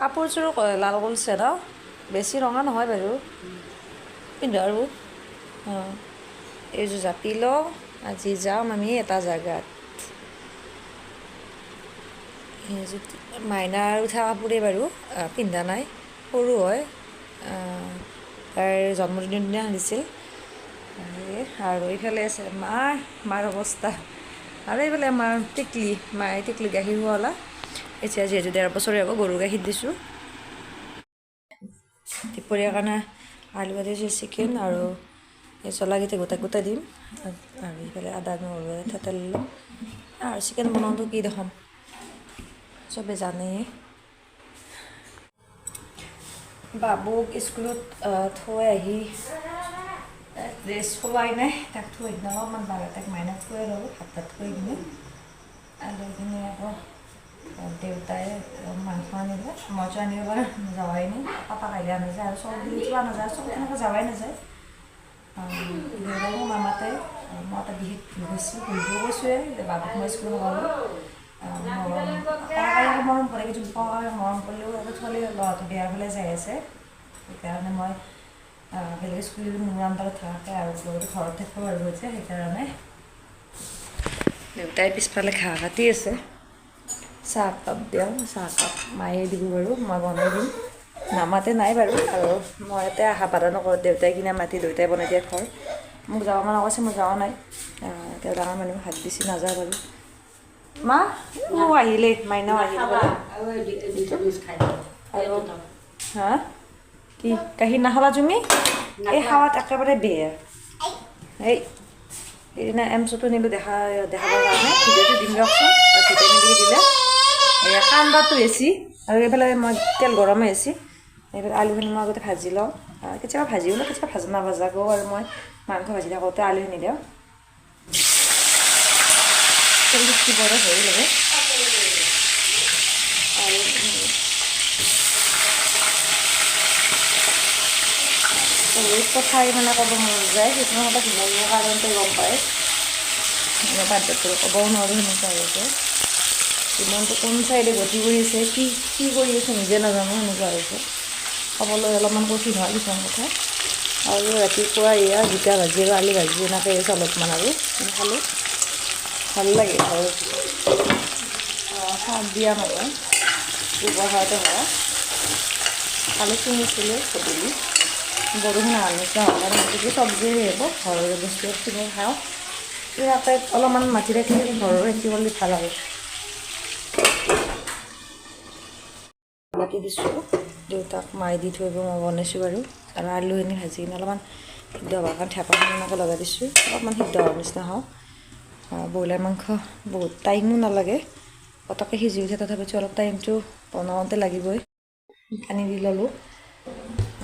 কাপোৰযোৰো লাল কৰিছে ন, বেছি ৰঙা নহয় বাৰু, পিন্ধো আৰু। অঁ, এইযোৰ জাপি লওঁ। আজি যাম আমি এটা জেগাত। এইযোৰ মাইনাৰ উঠা কাপোৰেই বাৰু, পিন্ধা নাই, সৰু হয়, তাইৰ জন্মদিনৰ দিনা দিছিল। আৰু এইফালে আছে মাৰ অৱস্থা। আৰু এইফালে আমাৰ টিকলি, মায়ে টিকলি গাখীৰ খুৱালা। এতিয়া যিহেতু 1.5 বছৰে হ'ব, গৰু গাখীৰ দিছোঁ। দুপৰীয়াৰ কাৰণে আলু কাটিছোঁ, চিকেন আৰু এই জলাকেইটা গোটা গোটা দিম। আৰু এইফালে আদা নহৰু থেতেলি ল'ম। আৰু চিকেন বনাওঁতে কি দেখাম, চবে জানেই। বাবুক স্কুলত থৈ আহি ড্ৰেছ সলোৱাই নাই, তাক থৈ কিনে অলপমান বাহিৰত তাক মাইনাক খুৱাই ল'লোঁ, ভাত তাত খুৱাই কিনে লৈ কিনে আকৌ দেউতাই মাংস আনিলে। মইতো আনিব পৰা যোৱাই নাই, পাপা কাইলৈ আনা যায় আৰু চব যোৱা নাযায়, চব তেনেকৈ যোৱাই নাযায়। দেউতাই মোক নামাতে, মই এটা বিশেষ ভুল কৰিছোঁ, ভুলটো কৈছোঁৱে যে বাবুক মই স্কুলত নগ'লোঁ। ককাই মৰম কৰে, কিন্তু ককাই মৰম কৰিলেও তাতে থ'লে ল'ৰাটো বেয়া ফালে যাই আছে। সেইকাৰণে মই বেলেগ স্কুল মোৰ আণ্ডাৰত থকাকৈ আৰু লগতে ঘৰত থাকিব পাৰিব এতিয়া, সেইকাৰণে। দেউতাই পিছফালে ঘাঁহ কাটি আছে। চাহ কাপ দিওঁ, চাহকাপ মায়ে দিব বাৰু, মই বনাই দিম। নামাতে নাই বাৰু, আৰু মই ইয়াতে আহা বাধা নকৰোঁ। দেউতাই কিনা মাতি দেউতাই বনাই দিয়া ঘৰ। মোক যাব মানা কৈছে, মই যোৱা নাই। তেওঁ ডাঙৰ মানুহ, হাত দিছি, নাযাওঁ বাৰু। মা আহিলে, মাইনাও আহিলে আৰু। হা, কি গাখীৰ নাখালা তুমি? এই খাৱাত একেবাৰে বেয়া। এই সেইদিনা এমচতো নিলোঁ দেখাবৰ কাৰণে, ভিডিঅ'টো দিম দিয়কচোন। ভিটামিন দি দিলে এয়া কান্দাটো বেছি। আৰু এইফালে মই তেল গৰমে হৈছে, এইফালে আলুখিনি মই আগতে ভাজি লওঁ। কেতিয়াবা ভাজিও লওঁ, কেতিয়াবা ভাজা নাভাজাকো। আৰু মই মাংস ভাজি থাকোঁতে আলুখিনি দিওঁ, তেল পৰে হৈ লাগে। আৰু বহুত কথাই মানে ক'ব মন যায়, কিছুমান কথা মোৰ কাৰণতে গম পায়, মানে বাধ্যত ক'বও নোৱাৰোঁ, সেনেকুৱা হৈছে। জীৱনটো কোন চাইডে গতি কৰিছে, কি কি কৰি আছে নিজে নাজানো, সেনেকুৱা হৈছে। ক'বলৈ অলপমান কঠিন হয় কিছুমান কথা। আৰু ৰাতিপুৱা এয়া জিকা ভাজি আৰু আলু ভাজি এনেকৈ আছে অলপমান আৰু খালোঁ, ভাল লাগে। ঘৰত সাৰ দিয়া নহয়, গোবৰ সাৰতে হয়। আলু ছিঙিছিলোঁ গধূলি, বৰষুণ অহাৰ নিচিনা হোৱাৰ কাৰণে ভাবিছোঁ চব্জিয়ে হ'ব, ঘৰৰে বস্তু ছিঙি খাওঁ। ইয়াতে অলপমান মাটি থাকিলে ঘৰৰ খেতি কৰিলে ভাল আৰু। মাতি দিছোঁ দেউতাক, মায়ে দি থৈ মই বনাইছোঁ বাৰু। আৰু আলুখিনি ভাজি কিনে অলপমান সিদ্ধ হোৱাৰ কাৰণে ঢেকনি এনেকৈ লগাই দিছোঁ, অলপমান সিদ্ধ হোৱাৰ নিচিনা হওক। ব্ৰইলাৰ মাংস বহুত টাইমো নালাগে, পটককৈ সিজি উঠে, তথাপিতো অলপ টাইমটো বনাওঁতে লাগিবই। পানী দি ল'লোঁ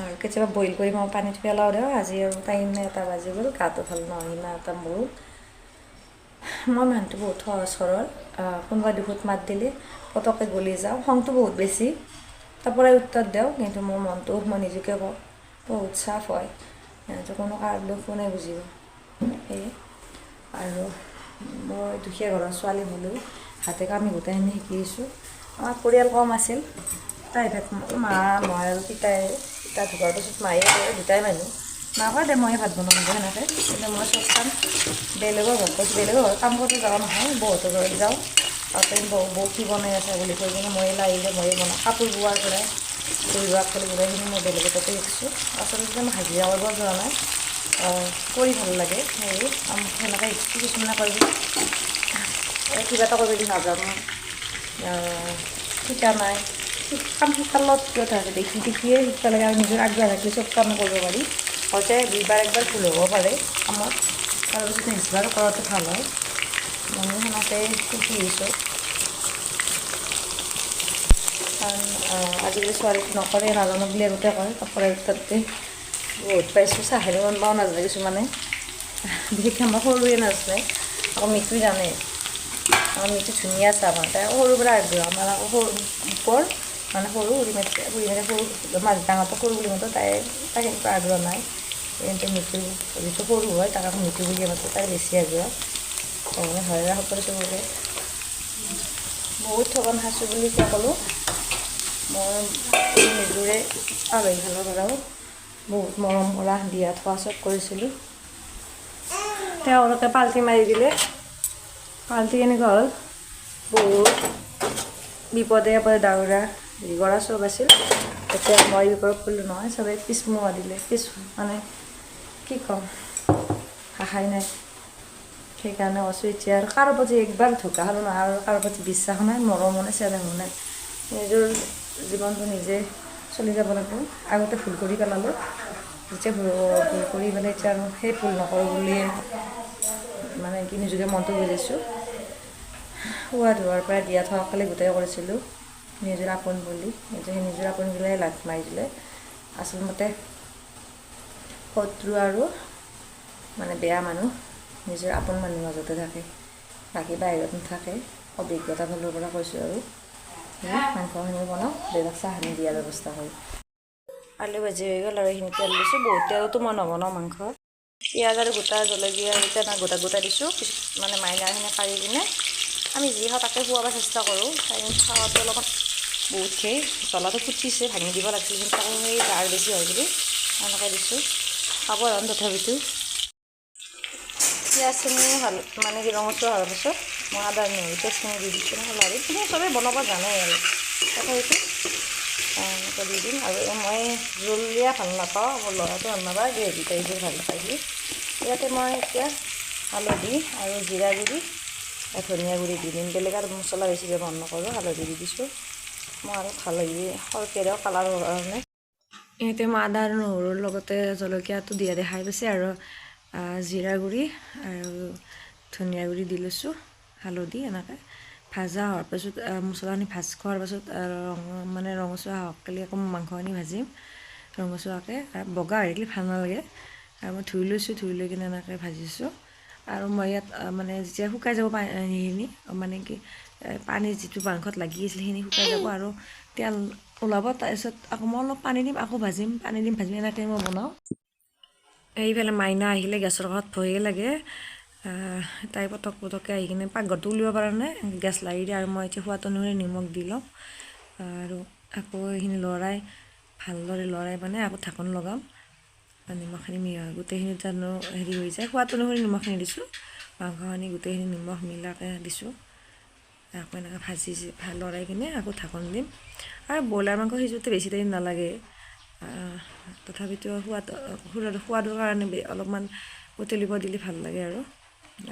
আৰু কেতিয়াবা বইল কৰি মই পানীটো পেলাওঁ দিওঁ। আজি আৰু টাইম নাই, 1টা বাজি গ'ল, গাটো ভাল নহয় ইমান এটা মোৰো। মই মানুহটো বহুত সহজ সৰল, কোনোবা দুখত মাত দিলে পটককৈ গলি যাওঁ, খংটো বহুত বেছি, তাৰ পৰাই উত্তৰ দিওঁ, কিন্তু মোৰ মনটো মই নিজকে কওঁ বহুত চাফ হয়, কোনো কাৰ দুখ কোনে বুজিব, সেয়ে। আৰু মই দুখীয়া ঘৰৰ ছোৱালী হ'লেও হাতে কামি গোটেইখিনি শিকিছোঁ। আমাৰ পৰিয়াল কম আছিল, প্ৰায়ভাগ মা মই আৰু পিতাই, পিতা ঢুকোৱাৰ পাছত মায়ে কৰে, দুটাই মানুহ। মা কয় দে ময়ে ভাত বনাম দে সেনেকৈ, কিন্তু মই চব কাম বেলেগৰ ঘৰত কৈছোঁ, বেলেগৰ ঘৰত কাম কৰিব যাব নহয়, বহুতৰ ঘৰত যাওঁ, তাতে বৌ কি বনাই আছে বুলি কৈ কিনে ময়ে লাগিলে ময়ে বনাওঁ। কাপোৰ বোৱাৰ পৰাই ৰোৱা কৰি গোটেইখিনি মই বেলেগৰ তাতে শিকিছোঁ। আচলতে মই হাজিৰা কৰিব যোৱা নাই, কৰি ভাল লাগে, সেই সেনেকৈ শিকিছোঁ। কিছুমানে কয় কিবা এটা কৰিব যদি নাজানো, শিকা নাই, কাম শিকাৰ লগত কিয় থাকে, দেখি দেখিয়ে শিকিব লাগে আৰু নিজৰ আগ্ৰহ থাকিলে চব কাম কৰিব পাৰি। হয়তো দুইবাৰ একবাৰ ভুল হ'ব পাৰে কামত, তাৰপিছত নেক্সটবাৰ কৰাটো ভাল হয়। ময়ো সেনেকৈ শিকি আহিছোঁ। কাৰণ আজিকালি ছোৱালীটো নকৰে, নাজানো বুলি আগতে কয়, তাৰপৰাই তাতে বহুত পাইছোঁ। চাহেৰো বনাবও নাজানে কিছুমানে, বিশেষকৈ আমাৰ সৰুৱে নাজানে, আকৌ মিঠুই জানে। আমাৰ মিঠু ধুনীয়া চাহ বনায়, তাই সৰুৰ পৰা আগ্ৰহ। আমাৰ আকৌ সৰু ওপৰ মানে সৰু বুঢ়ী সৰু মাজ ডাঙৰটো সৰু বুলি মাতো, তাই তাই সেনেকুৱা আগ্ৰহ নাই। কিন্তু মিঠু যিটো সৰু হয় তাক আকৌ মিঠু বুলিয়ে মাতো, তাই বেছি আগ্ৰহ। ভগৱানে ভালে ৰাখক চবকে। বহুত ঠগন খাইছোঁ বুলি কিয় ক'লোঁ, মই নিজৰে আলহী ফালৰ পৰাও বহুত মৰম কৰা, দিয়া থোৱা চব কৰিছিলোঁ। তেওঁলোকে পাল্টি মাৰি দিলে। পাল্টি কেনেকুৱা হ'ল, বহুত বিপদে আপদে দাউৰা হেৰি কৰা চব আছিল। এতিয়া মই বিপদত পৰিলোঁ নহয়, চবেই পিছমুৱা দিলে। পিছ মানে কি ক'ম, ভাষাই নাই। সেইকাৰণে কৈছোঁ, এতিয়া আৰু কাৰো প্ৰতি একবাৰ ধোকা খালোঁ নহয়, আৰু কাৰো প্ৰতি বিশ্বাস নাই, মৰমো নাই, চেনেহো নাই। নিজৰ জীৱনটো নিজে চলি যাব লাগিব। আগতে ভুল কৰি পেলালোঁ। যেতিয়া ভুল ভুল কৰি পেলাই এতিয়া আৰু সেই ভুল নকৰোঁ বুলিয়ে মানে কি নিজকে মনটো বুজাইছোঁ। খোৱা ধোৱাৰ পৰা দিয়া থোৱাকালি গোটেই কৰিছিলোঁ নিজৰ আপোন বুলি। এতিয়া সেই নিজৰ আপোন গিলাই লাট মাৰি দিলে। আচলমতে শত্ৰু আৰু মানে বেয়া মানুহ নিজৰ আপোন মানুহৰ মাজতে থাকে, বাকী বাহিৰত নাথাকে। অভিজ্ঞতা ফালৰ পৰা কৈছোঁ। আৰু মাংসখিনি বনাওঁ, দেউতাক চাহখিনি দিয়াৰ ব্যৱস্থা কৰোঁ। আলু ভাজি হৈ গ'ল আৰু এইখিনি তেল দিছোঁ। বহুত তেলতো মই নবনাওঁ মাংস। পিঁয়াজ আৰু গোটা জলকীয়া কেইটা গোটা গোটা দিছোঁ। পিছত মানে মাইনাখিনি কাঢ়ি কিনে আমি যি খাওঁ তাকে খুৱাব চেষ্টা কৰোঁ। খাৱাটো অলপমান বহুত সেই জ্বলাটো ফুটিছে, ভাঙি দিব লাগিছিল, কিন্তু তাকো সেই জাৰ বেছি হয় বুলি এনেকৈ দিছোঁ। খাব আৰু তথাপিতো পিঁয়াজখিনি ভাল মানে কি ৰঙচুৱা হোৱাৰ পাছত মই আদা নহৰু পেষ্টখিনি দি দিছোঁ। লাৰি এইখিনি চবেই বনাব জানে আৰু তথাপিতো এনেকৈ দি দিম। আৰু মই জোল দিয়া ভাল নাপাওঁ, মোৰ ল'ৰাটো ভাল নাপায়, গ্ৰেভি টাইপৰ ভাল পায় সি। ইয়াতে মই এতিয়া হালধি আৰু জিৰা গুড়ি, ধনিয়া গুড়ি দি দিম। বেলেগ আৰু মছলা বেছি ব্যৱহাৰ নকৰোঁ। হালধি দি দিছোঁ মই আৰু হালধি সৰহকৈ দিওঁ কালাৰৰ কাৰণে। ইয়াতে মই আদা আৰু নহৰুৰ লগতে জলকীয়াটো দিয়া দেখাই পাইছে আৰু জিৰা গুড়ি আৰু ধনিয়া গুড়ি দি লৈছোঁ, হালধি। এনেকৈ ভাজা হোৱাৰ পাছত, মছলাখিনি ভাজ খোৱাৰ পাছত, ৰং মানে ৰঙচুৱা হওক আকৌ মাংসখিনি ভাজিম ৰঙচুৱাকৈ। আৰু বগা হৈ থাকিলে ভাল নালাগে। আৰু মই ধুই লৈছোঁ, ধুই লৈ কিনে এনেকৈ ভাজিছোঁ। আৰু মই ইয়াত মানে যেতিয়া শুকাই যাব পানীখিনি, মানে কি পানী যিটো মাংসত লাগি আছিল সেইখিনি শুকাই যাব আৰু তেল ওলাব, তাৰপিছত আকৌ মই অলপ পানী দিম, আকৌ ভাজিম, পানী দিম, ভাজিম, এনেকৈ মই বনাওঁ। এইফালে মাইনা আহিলে গেছৰ কাষত ভয়ে লাগে। তাই পটক পটককৈ আহি কিনে পাকঘৰটো উলিয়াব পৰা নাই, গেছ লাৰি দিয়ে। আৰু মই এতিয়া সোৱাদ অনুসৰি নিমখ দি লওঁ আৰু আকৌ এইখিনি লৰাই, ভালদৰে লৰাই মানে আকৌ ঢাকোন লগাম। নিমখখিনি গোটেইখিনি জানো হেৰি হৈ যায়। সোৱাদ অনুসৰি নিমখখিনি দিছোঁ, মাংসখিনি গোটেইখিনি নিমখ মিলাকৈ দিছোঁ। আকৌ এনেকৈ ভাজি লৰাই কিনে আকৌ ঢাকোন দিম। আৰু ব্ৰইলাৰ মাংস সিজোঁতে বেছি টাইম নালাগে, তথাপিতো সোৱাদৰ কাৰণে অলপমান উতলিব দিলে ভাল লাগে। আৰু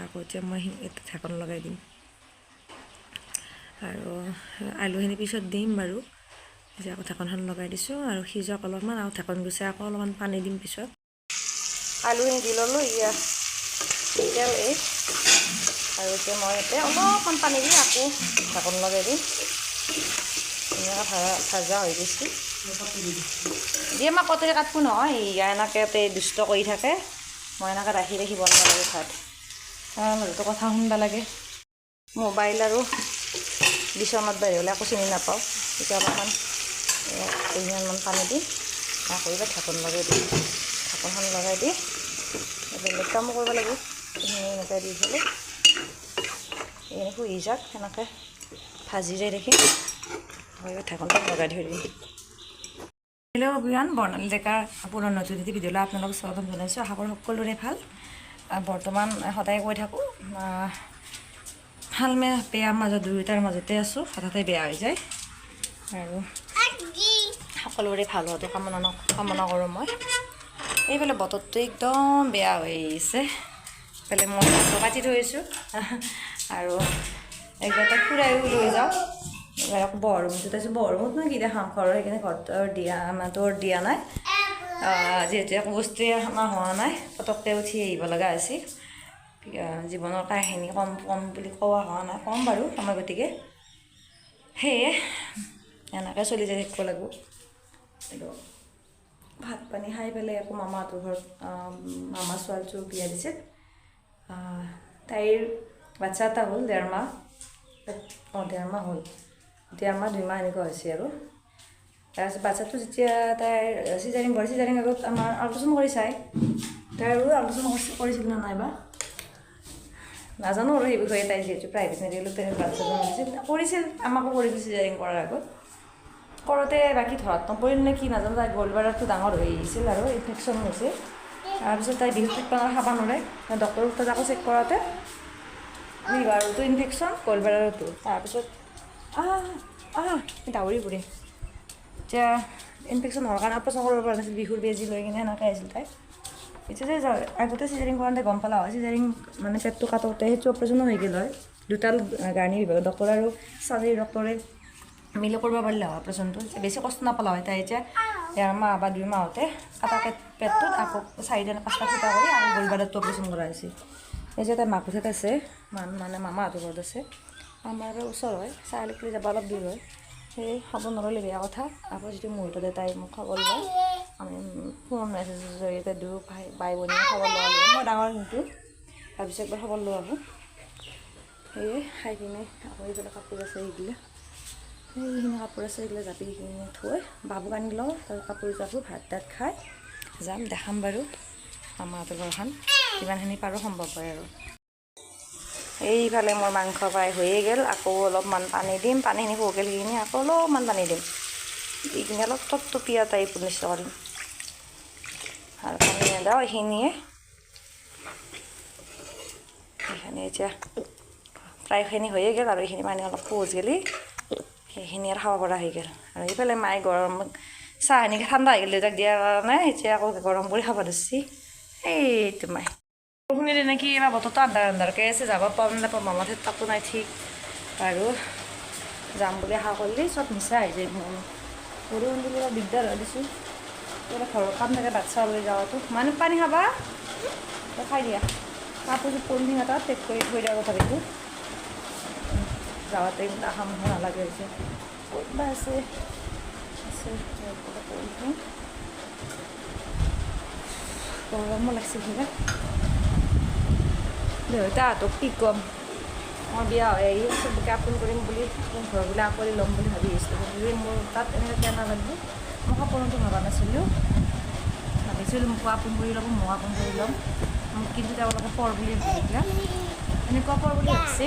আকৌ এতিয়া মই এতিয়া ঢাকোন লগাই দিম আৰু আলুখিনি পিছত দিম বাৰু। এতিয়া আকৌ ঢাকোনখন লগাই দিছোঁ আৰু সিজক অলপমান আৰু ঢাকোন গুচাই আকৌ অলপমান পানী দিম পিছত। আলুখিনি দি ল'লোঁ, ইয়া তেল এই। আৰু এতিয়া মই ইয়াতে অলপমান পানী দি আকৌ ঢাকোন লগাই দিম। ধুনীয়াকৈ ভাজা হৈ গৈছে। দিয়ে মই কটৰী কাটবো নহয়, ইয়া এনেকৈ ইয়াতে দুষ্ট কৰি থাকে। মই এনেকৈ ৰাখি ৰাখি বনাব লাগে ভাত, মাজতে কথা শুনিব লাগে। মোবাইল আৰু বিচনাত বাহিৰ হ'লে একো চিনি নাপাওঁ। এতিয়া অলপমান কেইখিনিমান পানী দিম, আকৌ এইবাৰ ঢাকোন লগাই দিম। ঢাকোনখন লগাই দি বেলেগ কামো কৰিব লাগিব। এইখিনি এনেকৈ দি পেলাই এইখিনি শুহি যাওক, সেনেকৈ ভাজি যাই থাকিম। এইবাৰ ঢাকোনখন লগাই থৈ দিম। হেল্ল' অভিয়ান, বৰ্ণালী ডেকাৰ পুনৰ নতুন এটি ভিডিঅ'লৈ আপোনালোক স্বাগতম জনাইছোঁ। আশা কৰোঁ সকলোৰে ভাল। বৰ্তমান সদায় কৈ থাকোঁ, ভাল বেয়াৰ মাজত, দুয়োটাৰ মাজতে আছোঁ। হঠাতে বেয়া হৈ যায়। আৰু সকলোৰে ভাল হোৱাটো কামনা কামনা কৰোঁ মই। এইফালে বতৰটো একদম বেয়া হৈ আহিছে। এইফালে মই ভাতটো কাটি থৈছোঁ আৰু একবাৰ তাক ফুৰাইও লৈ যাওঁ। এইবাৰ আকৌ বৰ ৰুমটোত আছোঁ। বৰ ৰুমত মই কি দেখাম ঘৰৰ, সেইকাৰণে ঘৰত দিয়া মানে তোৰ দিয়া নাই। যিহেতু একো বস্তুৱে অনা হোৱা নাই, পটককৈ উঠি আহিব লগা হৈছে। জীৱনৰ কাহিনী কম কম বুলি কোৱা হোৱা নাই, ক'ম বাৰু সময়। গতিকে সেয়ে এনেকৈ চলি যাই থাকিব লাগিব। আৰু ভাত পানী খাই পেলাই আকৌ মামাহঁতৰ ঘৰত মামা ছোৱালীটো বিয়া দিছে। তাইৰ বাচ্ছা এটা হ'ল, 1.5 মাহ, অঁ, 1.5 মাহ হ'ল, 1.5 মাহ 2 মাহ এনেকুৱা হৈছে। আৰু তাৰপিছত বাচ্ছাটো যেতিয়া তাইৰ চিজাৰিং কৰে, চিজাৰিং আগত আমাৰ আল্ট্ৰাচাউণ্ড কৰি চায়। তাইৰো আল্ট্ৰাচাউণ্ড কৰিছিল নে নাইবা নাজানো আৰু সেই বিষয়ে। তাই যিহেতু প্ৰাইভেট মেডিকেলত তাই বাচ্ছাটো কৰিছিল, আমাকো কৰিছিল চিজাৰিং কৰাৰ আগত। কৰোঁতে বাকী ধৰাত নপৰিল নে কি নাজানো, তাই গ'লবাৰটো ডাঙৰ হৈ আহিছিল আৰু ইনফেকশ্যন হৈছে। তাৰপিছত তাই বিহুত থাকিব নোৱাৰে, খাব নোৱাৰে। ডক্টৰৰ তাত আকৌ চেক কৰোঁতে লিভাৰতো ইনফেকশ্যন, গ'লবাৰতো। তাৰপিছত আহ আহ দাউৰি ফুৰে। এতিয়া ইনফেকশ্যন হোৱাৰ কাৰণে অপাৰেশ্যন কৰিব পৰা নাছিল, বিষুৰ বেজী লৈ কিনে সেনেকৈ আহিছিল তাই। এতিয়া যে আগতে চিজাৰিং কৰোঁতে গম পালা হয়, চিজাৰিং মানে পেটটো কাটোতে সেইটো অপাৰেশ্যনো হৈ গ'ল হয়। দুটা গাৰ্ণী বিভাগৰ ডক্টৰ আৰু চাৰ্জাৰী ডক্টৰে মিলি কৰিব পাৰিলে হয় অপাৰেশ্যনটো, বেছি কষ্ট নাপালা হয় তাই। এতিয়া 1.5 মাহ বা 2 মাহতে কাটা পেটটোত আকৌ চাৰিটা নে পাঁচটা ফুটা কৰি আকৌ গলবাৰটো অপাৰেশ্যন কৰা হৈছে। এতিয়া তাই মাকোঠাত আছে, মানে মামাহঁতৰ ঘৰত আছে। আমাৰ আৰু ওচৰ হয়, চাৰিআলিত যাব অলপ দূৰ হয়। সেয়ে খাব নল'লে বেয়া কথা। আকৌ যিটো মুহূৰ্ততে তাই মোক খবৰ লয়, আমি ফোন মেছেজৰ জৰিয়তে দুয়ো ভাই বাই ভনীয়ে খবৰ লোৱা লৈ, মই ডাঙৰ কিন্তু, তাৰপিছত একবাৰ খবৰ লোৱা হ'ব। সেয়ে খাই কিনে আকৌ এইফালে কাপোৰ আছে, এইগিলা সেইখিনি কাপোৰ আছে, এইগিলা জাপি কিনে থৈ বাবুক আনি লওঁ, তাৰপিছত কাপোৰ জাপো, ভাত তাত খাই যাম। দেখাম বাৰু মামাহঁতৰ ঘৰখন, যিমানখিনি পাৰোঁ সম্ভৱ হয়। আৰু এইফালে মোৰ মাংস প্ৰায় হৈয়ে গ'ল। আকৌ অলপমান পানী দিম, পানীখিনি শুকাল, সেইখিনি আকৌ অলপমান পানী দিম, দি কিনে অলপ থপথপীয়া টাইপ নিচিনা কৰিম। আৰু পানী নিদিওঁ, এইখিনিয়ে এইখিনি এতিয়া প্ৰায়খিনি হৈয়ে গ'ল। আৰু এইখিনি পানী অলপ শুজ গ'লি সেইখিনি আৰু খাব পৰা হৈ গ'ল। আৰু এইফালে মায়ে গৰম চাহখিনি ঠাণ্ডা হৈ গ'ল দেউতাক দিয়াৰ কাৰণে, এতিয়া আকৌ গৰম কৰি খাব ধৰিছে। এইটো মায়ে বৰষুণ দিয়ে নেকি এইবাৰ, বতৰটো আন্ধাৰ আন্ধাৰকৈ আছে, যাব পাম নাপাম মামাৰ তাতো নাই ঠিক। আৰু যাম বুলি আশা কৰিলে চব মিছা হৈ যায় মোৰ। বৰষুণ দিলে অলপ দিগদাৰ হয় দিছোঁ, কিবা ঘৰৰ কাম থাকে, বাচ্ছা লৈ যোৱাটো। মানে পানী খাবা, খাই দিয়া। কাপোৰযোৰ পলিথিন এটা পেক কৰি থৈ দিয়া। তথাপিতো যাওঁতে আহা মানুহ নালাগে হৈছে। ক'ত বা আছে আছে পলিথিন। গৰমো লাগছে কিবা। দেউতাহঁতক কি ক'ম, মই বিয়া হৈ আহি চবকে আপোন কৰিম বুলি, আপোন ঘৰ বোলে আঁকোৱালি ল'ম বুলি ভাবি আহিছিলোঁ। কিন্তু মোৰ তাত এনেকৈ কেনা লাগিব মই সপোনতো ভবা নাছিলোঁ। ভাবিছিলোঁ মোকো আপোন কৰি ল'ব, ময়ো আপোন কৰি ল'ম মোক, কিন্তু তেওঁলোকে পৰ বুলি ভাবিছিলে, এনেকুৱা পৰ বুলি ভাবছি।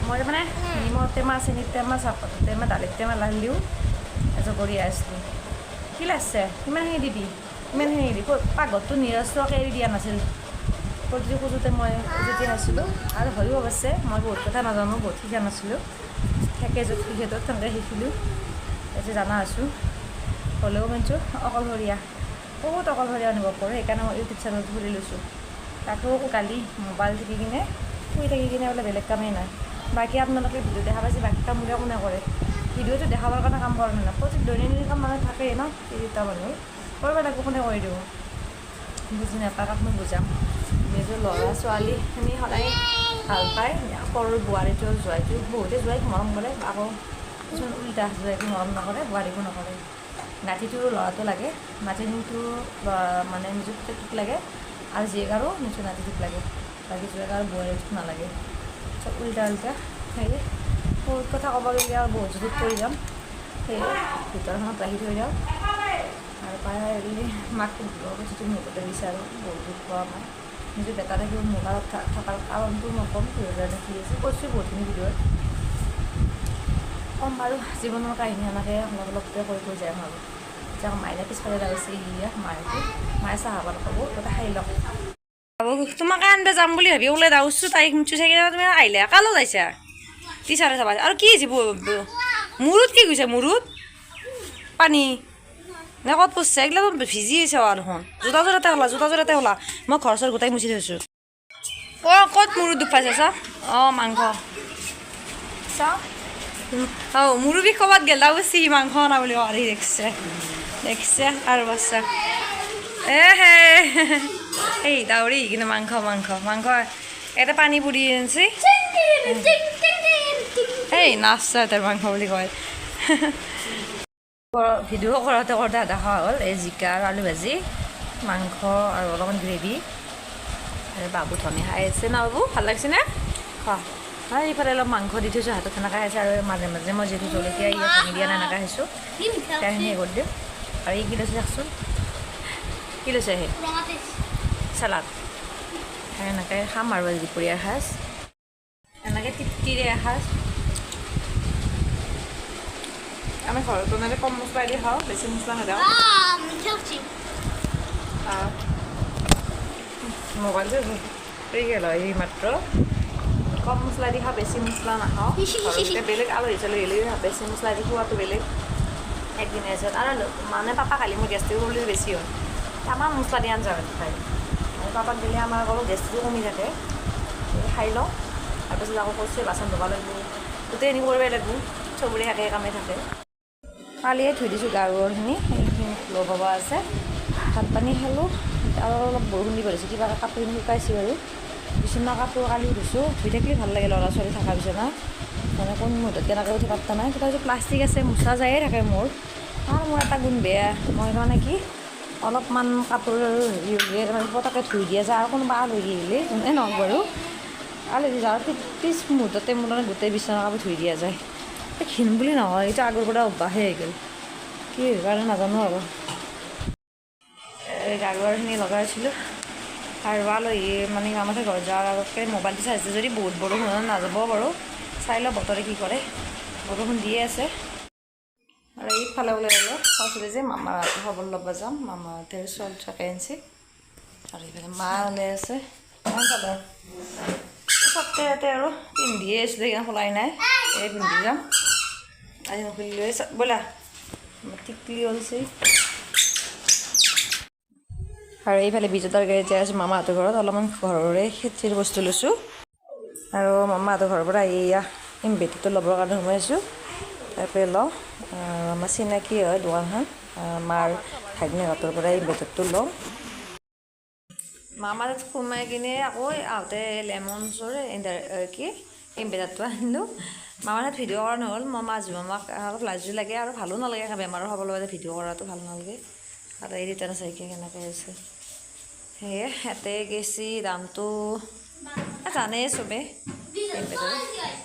মই মানে নিমখ টেমা, চেনিৰ টেমা, চাহপাতৰ টেমা, দালিৰ টেমা লালিও এজগৰীয়া আছিলোঁ। কি লাগছে? ইমানখিনি দিবি, ইমানখিনি দিবি। পাকঘৰটো নিৰস্ত্ৰকৈ এৰি দিয়া নাছিল প্ৰতিটো খোজোতে মই যেতিয়া আছিলোঁ। আৰু হয়ো অৱশ্যে মই বহুত কথা নাজানো, বহুত শিকা নাছিলোঁ। থাকে য'ত সিহঁতত তেনেকৈ শিকিলোঁ, এতিয়া জানা আছোঁ। হ'লেও মানিছোঁ অকলশৰীয়া, বহুত অকলশৰীয়া অনুভৱ কৰোঁ। সেইকাৰণে মই ইউটিউব চেনেলটো খুলি লৈছোঁ। তাকো গালি, মোবাইল টিপি কিনে শুই থাকি কিনে বোলে বেলেগ কামেই নাই। বাকী আপোনালোকে ভিডিঅ' দেখা পাইছে, বাকী কাম বোলে কোনে কৰে? ভিডিঅ'টো দেখাবৰ কাৰণে কাম কৰা নাই। প্ৰতি দৈনন্দিন কাম মানে থাকেই ন, তিনিটা মানুহ কৰিব লাগিব, কোনে কৰি দিব? বুজি নাপায়, কাক মই বুজাম? নিজৰ ল'ৰা ছোৱালীখিনি সদায় ভাল পায় সৰু বোৱাৰীটো, জোৱাইটো। বহুতে জোৱাইক মৰম কৰে, আকৌ কিছুমান উল্টা, জোৱাইকো মৰম নকৰে, বোৱাৰীকো নকৰে। নাতিটোৰো ল'ৰাটো লাগে, নাতিনীটো মানে নিজৰ পুতেকটোক লাগে, আৰু জীয়েক আৰু নিজৰ নাতিটোক লাগে, বাকী জোৱাইক আৰু বোৱাৰীটোক নালাগে। চব উল্টা উল্টা। সেয়ে বহুত কথা ক'ব গ'লে আৰু বহুত জুতিত পৰি যাম। সেয়ে ভিতৰখনত ৰাখি থৈ দিওঁ। আৰু পাই মাক যিটো মুহূৰ্ততে বিচাৰোঁ, বহুত দুখ পোৱা মই। নিজৰ বেটা থাকিব মোবাইলত থকাৰ কাৰণটো মই ক'ম, কিহৰ কাৰণে কি আছে কৈছোঁ বহুতখিনি ভিডিঅ'ত ক'ম বাৰু। জীৱনৰ কাহিনী সেনেকৈ অলপ অলপকৈ কৈ কৈ যাম। আৰু এতিয়া মাইনা পিছফালে লাগিছে, ইয়া মায়টো মায়ে চাহ খাব ক'ব, তাতে খাই লওক। তোমাকে আনিব যাম বুলি ভাবি ওলাই দাউছো, তাইক চাই কিনে তুমি আহিলে কালো যাইছা টিচাৰে চাবা। আৰু কি হৈছে মূৰত? কি গৈছে মূৰত? পানী নে ক'ত পৰছে? এইগিলা ভিজি আছে আৰু দেখোন। জোতা জোৰাতে ওলা, জোতা জোৰাতে ওলা। মই ঘৰ চৰ গোটাই মুচি থৈছোঁ। অঁ, ক'ত মূৰত দুখ পাইছা চা। অঁ, মাংস চাওঁ। অঁ, মোৰো বিষ ক'ৰবাত গেল দাউছি মাংস অনা বুলি। কওঁ দেখছে, দেখছে আৰু বাচ্চা। এ হে, এই দাউৰি কিনে মাংস মাংস মাংস, এটা পানী পুৰি আনছি। এই নাচছা তাৰ মাংস বুলি কয়। ভিডিঅ' কৰোঁতে কৰোঁতে আধা খোৱা হ'ল। এই জিকা আৰু আলু ভাজি, মাংস আৰু অলপমান গ্ৰেভি। আৰু বাবু ধনে খাই আছে ন? বাবু, ভাল লাগিছেনে? খোৱা। হয়, এইফালে অলপ মাংস দি থৈছোঁ, হাতত সেনেকৈ খাইছে। আৰু মাজে মাজে মই যিহেতু জলকীয়া ইয়াত ভাঙি দিয়া নাই, এনেকৈ খাইছোঁ। সেইখিনি কৰি দিওঁ। আৰু এই কি লৈছে চাওকচোন, কি লৈছে? সেই চালাড। এনেকৈ খাম আৰু আজি দুপৰীয়াৰ সাজ এনেকৈ তৃপ্তিৰে এসাঁজ। আমি ঘৰত বনালে কম মছলা দি খাওঁ, বেছি মছলা নিদিওঁ। মোবাইলটো গ'ল এই মাত্ৰ। কম মছলা দি খাওঁ, বেছি মছলা নাখাওঁ। ঘৰত বেলেগ আলহী চালহী আহিলে বেছি মছলা দি খোৱাটো বেলেগ। একদিন আছে আৰু মানে পাপা কালি মোৰ গেষ্ট্ৰিক প্ৰব্লেম বেছি হয়, তামাম মছলা দি আঞ্জা ভাত খায়। আৰু পাপাক দিলে আমাৰ অলপ গেষ্ট্ৰিকো কমি থাকে। খাই লওঁ, তাৰপিছত আকৌ কৈছোঁ বাচন ধুব লাগিব, গোটেইখিনি কৰিবই লাগিব, চবৰে একে কামে থাকে। কালিয়ে ধুই দিছোঁ গাৰুখিনি, সেইখিনি ল'ব আছে। ভাত পানী খালোঁ আৰু অলপ বৰষুণ দিব ধৰিছে, কিবা কাপোৰখিনি শুকাইছোঁ বাৰু। বিচনা কাপোৰ কালি ধুইছোঁ, ধুই থাকিলে ভাল লাগে ল'ৰা ছোৱালী থকা বিচনা, মানে কোন মুহূৰ্তত কেনেকৈ উঠি পাত্তা নাই। তথাপিতো প্লাষ্টিক আছে, মোচা যায়ে থাকে মোৰ। আৰু মোৰ এটা গুণ বেয়া, মই মানে কি অলপমান কাপোৰ হেৰি হ'লে মানে পটককৈ ধুই দিয়া যায়। আৰু কোনোবা আলহী আহিলে, যোনে নহওক বাৰু, আলহী যোৱাৰ পিছ মুহূৰ্ততে মোৰ মানে গোটেই বিচনা কাপোৰ ধুই দিয়া যায়। ঘিণ বুলি নহয়, এইটো আগৰ পৰা অভ্যাসে হৈ গ'ল, কি কাৰণে নাজানো আৰু। এই গাৰুৱাৰখিনি লগাই আছিলোঁ আৰু আলহী মানে আমাৰ ঘৰত যোৱাৰ আগতে মোবাইলটো চাইছোঁ, যদি বহুত বৰষুণ নাযাব বাৰু, চাই লওঁ বতৰে কি কৰে। বৰষুণ দিয়ে আছে। আৰু এইফালে ওলাই গ'লোঁ, কৈছিলোঁ যে মামাহঁতৰ খবৰ ল'ব যাম, মামাহঁতে ছোৱালী থাকে আনিছে। আৰু এইফালে মা ওলাই আছে। চবতে ইয়াতে আৰু পিন্ধিয়ে আছিলোঁ, সেইকাৰণে খোলাই নাই, এই পিন্ধি যাম আজি। নুখুলিলোৱে। ব'লা, টিকলি ওলছে। আৰু এইফালে বিজুদাৰ গাড়ীত যাই আছোঁ মামাহঁতৰ ঘৰত, অলপমান ঘৰৰে খেতিৰ বস্তু লৈছোঁ। আৰু মামাহঁতৰ ঘৰৰ পৰা আহি এয়া ইনভাৰ্টাৰটো ল'বৰ কাৰণে সোমাই আছোঁ, তাৰপৰা লওঁ। আমাৰ চিনাকি হয় দোকানখন, মাৰ ভাগ্নেহঁতৰ পৰা ইনভাৰ্টাৰটো লওঁ। মামাৰ তাত সোমাই কিনে আকৌ আহোঁতে লেমনছৰ কি ইনভাৰ্টাৰটো আনিলোঁ। মামাৰ তাত ভিডিঅ' কৰা নহ'ল, মই মাজু মামাক অলপ লাজো লাগে আৰু ভালো নালাগে, বেমাৰৰ খবৰ ল'ব ভিডিঅ' কৰাটো ভাল নালাগে। আৰু এই ৰিটাৰ্ণ চাইকে কেনেকৈ আছে, সেয়ে ইয়াতে গেছি দামটো জানেই চবে ইনভাৰ্টাৰ।